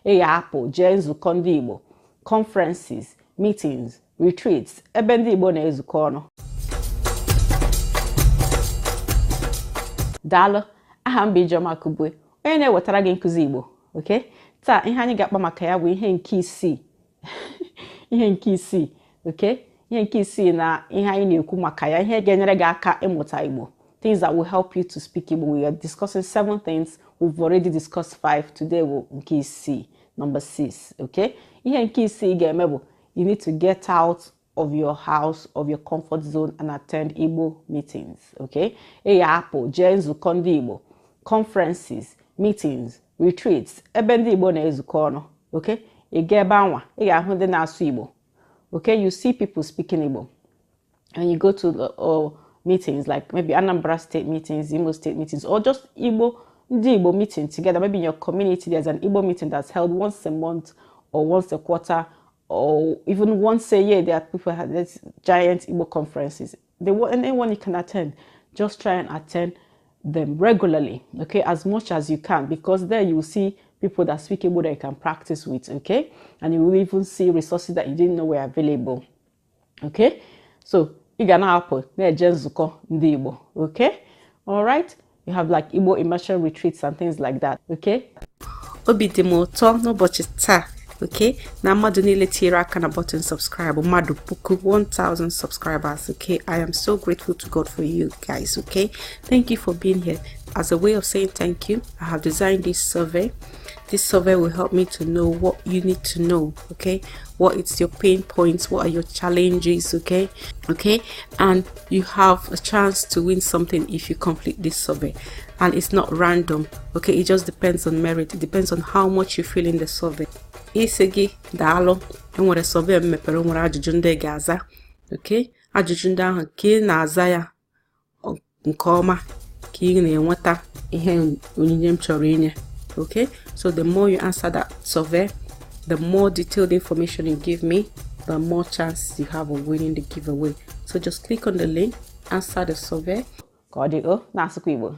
Ị ga-apụ jee nzukọ ndị Igbo, conferences, meetings, retreats, ebe ndị Igbo na-ezukọ ọnụ. Daalụ. Aha m bụ Ijeọma Akụbue, onye na-ewetara gị nkụzi Igbo. Okay, taa ihe anyị ga-akpa maka ya bụ ihe nke isii, ihe nke isii, okay, ihe nke isii na ihe anyị na-ekwu maka ya, ihe ga-enyere gị aka ịmụta Igbo, things that will help you to speak Igbo. We are discussing seven things. We've already discussed five. Today bụ nke isii, number six. Okay, ihe nke isii ị ga-eme bụ you need to get out of your house, of your comfort zone, and attend Igbo meetings. Okay, ị ga-apụ jee nzukọ ndị Igbo, conferences, meetings, retreats, ebe ndị Igbo na-ezukọ ọnụ. Okay, ị gaa ebe anwa, ị ga-ahụ ndị na-asụ Igbo. Okay, you see people speaking Igbo. And you go to the meetings like maybe Anambra State meetings, Imo State meetings, or just Igbo, ndị Igbo meeting together. Maybe in your community there's an Igbo meeting that's held once a month or once a quarter or even once a year. There are people have these giant Igbo conferences. Anyone you can attend, just try and attend them regularly, okay, as much as you can, because there you will see people that speak Igbo that you can practice with, okay, and you will even see resources that you didn't know were available, okay? So ị ga na-apụ na-eje nzukọ ndị Igbo, okay? All right, you have like Igbo immersion retreats and things like that, okay? Obi dị m ụtọ n'ụbọchị taa, okay, na mmadụ niile tinyere aka na button subscribe, mmadụ puku, 1000 subscribers. Okay, I am so grateful to God for you guys. Okay, thank you for being here. As a way of saying thank you, I have designed this survey. This survey will help me to know what you need to know, okay, what is your pain points, what are your challenges, okay, and you have a chance to win something if you complete this survey. And it's not random, okay? It just depends on merit. It depends on how much you fill in the survey. Isi gị daalụ. Enwere survey m mepere, nwere ajụjụ ndị ị ga-aza, okay? Ajụjụ ndị ahụ ka ị na-aza ya nke ọma ka ị na-enweta ihe onyinye m chọrọ inye, okay? So the more you answer that survey, the more detailed information you give me, the more chance you have of winning the giveaway. So just click on the link, answer the survey. Ka ọ dị o na-asụkwa Igbo.